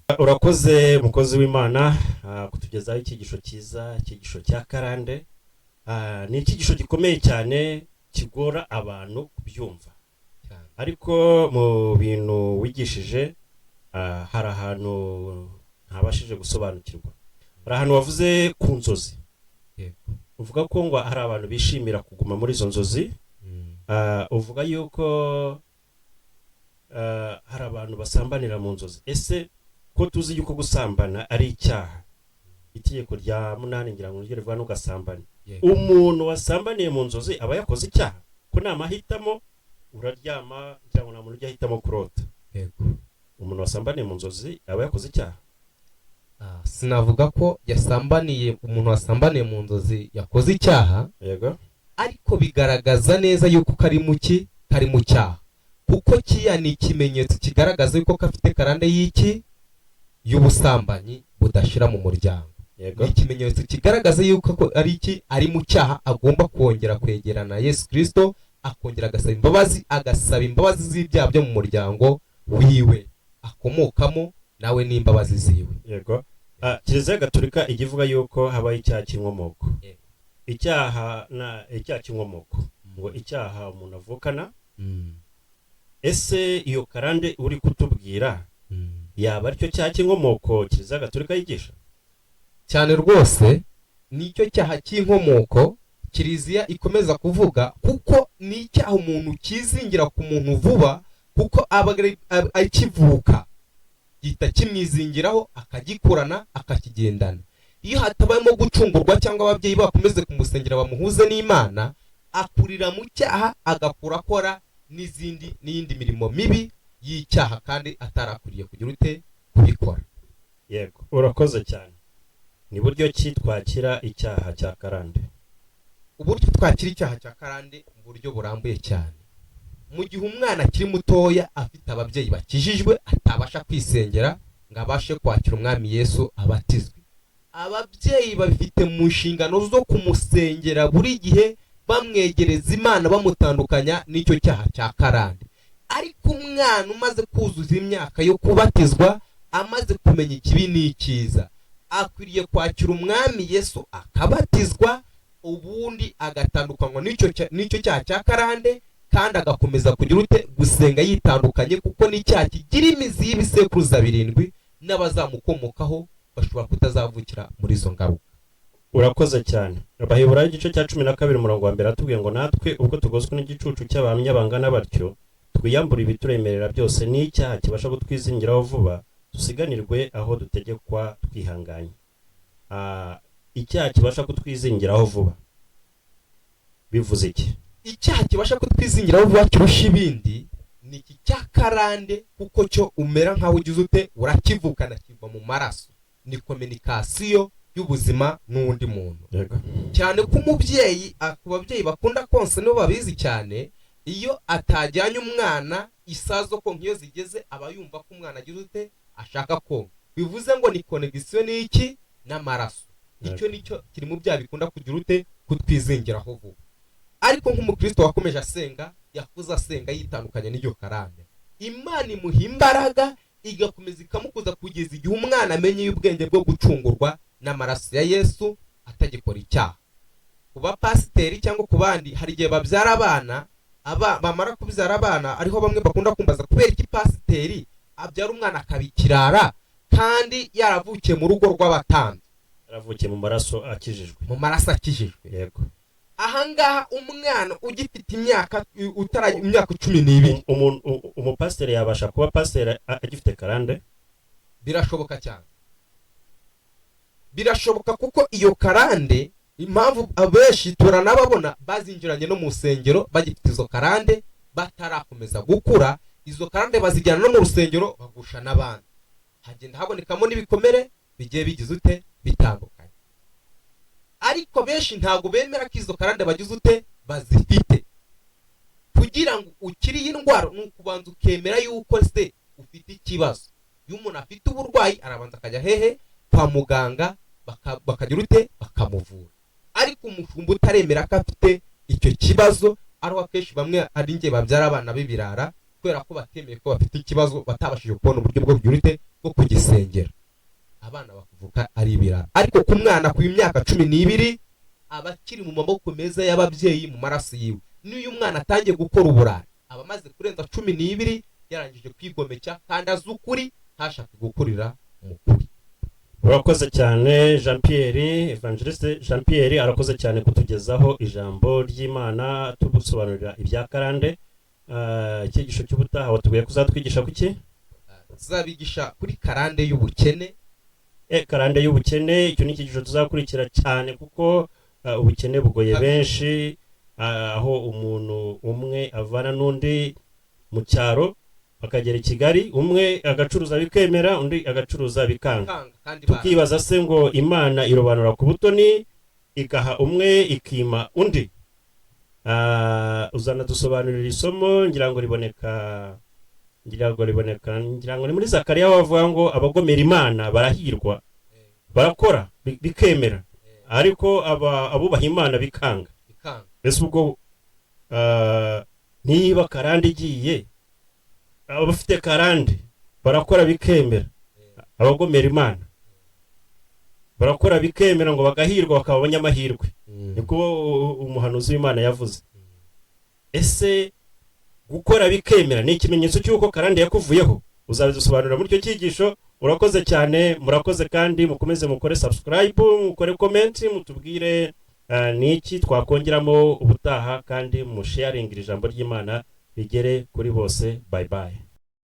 Urakoze, mukozi w'Imana, kutugezaho icyigisho cyiza, icyigisho cya karande. Ni icyigisho gikomeye cyane kigora abantu kubyumva. Cyane. Ariko mu bintu wigishije, hari ahantu ntabashije gusobanukirwa. Hari ahantu wavuze ku nzozi. Uvuga ko ngo hari abantu bishimira kuguma muri izo nzozi. Uvuga yuko hari abantu basambanira mu nzozi. Ese ko tuzi yuko gusambana ari icyaha, itegeko rya munani ngira ngo niryo rivuga ntugasambane, umuntu wasambaniye mu nzozi aba yakoze icyaha? Ko ni amahitamo, uraryama, ngira ngo nta muntu ujya ahitamo kurota. Umuntu wasambaniye mu nzozi aba yakoze icyaha? Sinavuga ko yasambaniye, umuntu wasambaniye mu nzozi yakoze icyaha, ariko bigaragaza neza yuko kari mu ki, kari mu cyaha, kuko kiya ni ikimenyetso kigaragaza yuko gafite karande y'iki, y'ubusambanyi budashira mu muryango. Ni ikimenyetso kigaragaza yuko ko ari iki, ari mu cyaha, agomba kongera kwegerana Yesu Kirisito, akongera agasaba imbabazi, agasaba imbabazi z'ibyaha byo mu muryango wiwe akomokamo, nawe n'imbabazi ziwe. Yego. Kiliziya Gatolika ijya ivuga yuko habaho icyaha cy'inkomoko. Icyaha na icyaha cy'inkomoko, ngo icyaha umuntu avukana. Ese iyo karande uri kutubwira yaba aricyo cyaha cy'inkomoko Kiliziya Gatolika yigisha? Cyane rwose, nicyo cyaha cy'inkomoko Kiliziya ikomeza kuvuga, kuko ni icyaha umuntu kizingira ku muntu vuba, kuko aba akivuka gihita kimwizingiraho, akagikurana, akakigendana. Iyo hatabayemo gucungurwa cyangwa ababyeyi bakomeze kumusengera bamuhuze n'Imana, akurira mu cyaha, agakura akora n'izindi n'iyindi mirimo mibi y'icyaha kandi atarakuriye kugira ute, kubikora. Yego, urakoze cyane. Ni buryo ki twakira icyaha cya karande? Uburyo twakira icyaha cya karande mu buryo burambuye cyane: mu gihe umwana akiri mutoya, afite ababyeyi bakijijwe, atabasha kwisengera ngo abashe kwakira Umwami Yesu abatizwe, ababyeyi babifite mu nshingano zo kumusengera buri gihe, bamwegereza Imana, bamutandukanya n'icyo cyaha cya karande. Ariko umwana umaze kuzuza imyaka yo kubatizwa, amaze kumenya ikibi n'icyiza, akwiriye kwakira Umwami Yesu akabatizwa, ubundi agatandukanywa n'icyo cyaha cya karande, kandi agakomeza kugira ute, gusenga yitandukanye, kuko n'icyaha kigira imizi y'ibisekuruza birindwi, n'abazamukomokaho bashobora kutazavukira muri izo ngaruka. Urakoze cyane. Abaheburayo igice cya 12 umurongo wa mbere atubwiye ngo natwe ubwo tugoswe n'igicucu cy'abahamya bangana batyo, twiyambure ibituremerera byose n'icyaha kibasha kutwizingiraho vuba, dusiganirwe aho dutegekwa twihanganye. Icyaha kibasha kutwizingiraho vuba bivuze iki? Icyaha kibasha kutwizingiraho vuba kirusha ibindi ni iki cya karande, kuko cyo umera nk'aho ugize ute, urakivukana, kiva mu maraso, ni communication y'ubuzima n'undi muntu. Cyane ko umubyeyi, ku babyeyi bakunda konsa nibo babizi cyane, iyo atajyanye umwana isaha zo konka iyo zigeze, aba yumva ko umwana agize ute, ashaka konka. Bivuze ngo ni connexion n'iki, n'amaraso. Icyo nicyo kiri mu byaha bikunda kugira ute, kutwizingiraho vuba. Ariko nk'umukristo wakomeje asenga, yakuze asenga yitandukanya n'iryo karande, Imana imuha imbaraga, igakomeza ikamukuza kugeza igihe umwana amenye ubwenge bwo gucungurwa n'amaraso ya Yesu, atagikora icyaha. Ku bapasiteri cyangwa ku bandi, hari igihe babyara abana, bamara kubyara abana, ariho bamwe bakunda kumbaza kubera iki pasiteri abyara umwana akaba ikirara kandi yaravukiye mu rugo rw'abatambyi. Yaravukiye mu maraso akijijwe. Mu maraso akijijwe. Ahangaha umwana ugifite imyaka, utara imyaka 12. Umupasiteri yabasha kuba pasiteri agifite karande? Birashoboka cyane, birashoboka, kuko iyo karande, impamvu abenshi turanababona bazinjiranye no mu rusengero bagifite izo karande, batarakomeza gukura, izo karande bazijyana no mu rusengero, bagusha n'abandi, hagenda habonekamo n'ibikomere bigiye bigize ute, bitandukanye. Ariko benshi ntabwo bemera ko izo karande bagize ute, bazifite. Kugira ngo ukire iyi ndwara ni ukubanza ukemera yuko se ufite ikibazo. Iyo umuntu afite uburwayi arabanza akajya hehe? Kwa muganga, bakagira ute, bakamuvura. Ariko umushumba utaremera ko afite icyo kibazo, ariho akenshi bamwe ari njye babyara abana b'ibirara kubera ko batemeye ko bafite ikibazo, batabashije kubona uburyo bwo kugira ute. bwo kugisengera. Abana bakuvuka ari ibirara, ariko ku mwana ku myaka 12 aba akiri mu maboko meza y'ababyeyi, mu maraso yiwe. N'iyo umwana atangiye gukora uburara, aba amaze kurenza 12, yarangije kwigomeka kandi azi ukuri, ntashake gukurira mu kuri. Urakoze cyane Jean Pierre. Evangeliste Jean Pierre arakoze cyane kutugezaho ijambo ry'Imana, tugusobanurira ibya karande. Icyigisho cy'ubutaha watubwiye kuzatwigisha kuki? Tuzabigisha kuri karande y'ubukene. Karande y'ubukene, icyo ni icyigisho tuzakurikira cyane kuko ubukene bugoye benshi, aho umuntu umwe avana n'undi mu cyaro bakagera i Kigali, umwe agacuruza bikemera, undi agacuruza bikanga. Bikanga kandi bara- Tukibaza se ngo Imana irobanura ku butoni, igaha umwe ikima undi? Uzanadusobanurira isomo ngira ngo riboneka ngira ngo ni muri Zakariya, bavuga ngo abagomera Imana barahirwa, barakora bikemera, ariko abubaha Imana bikanga. Bikanga. Ese ubwo niba karande igiye, abafite karande barakora bikemera, abagomera Imana barakora bikemera ngo bagahirwa, bakaba abanyamahirwe, niko umuhanuzi w'Imana yavuze. Ese gukora bikemera ni ikimenyetso cy'uko karande yakuvuyeho? Uzabidusobanurira muri icyo cyigisho. Urakoze cyane, murakoze, kandi mukomeze mukore subscribe, mukore comment, mutubwire ni iki twakongeramo ubutaha, kandi musharingira ijambo ry'Imana rigere kuri bose. Bye bye.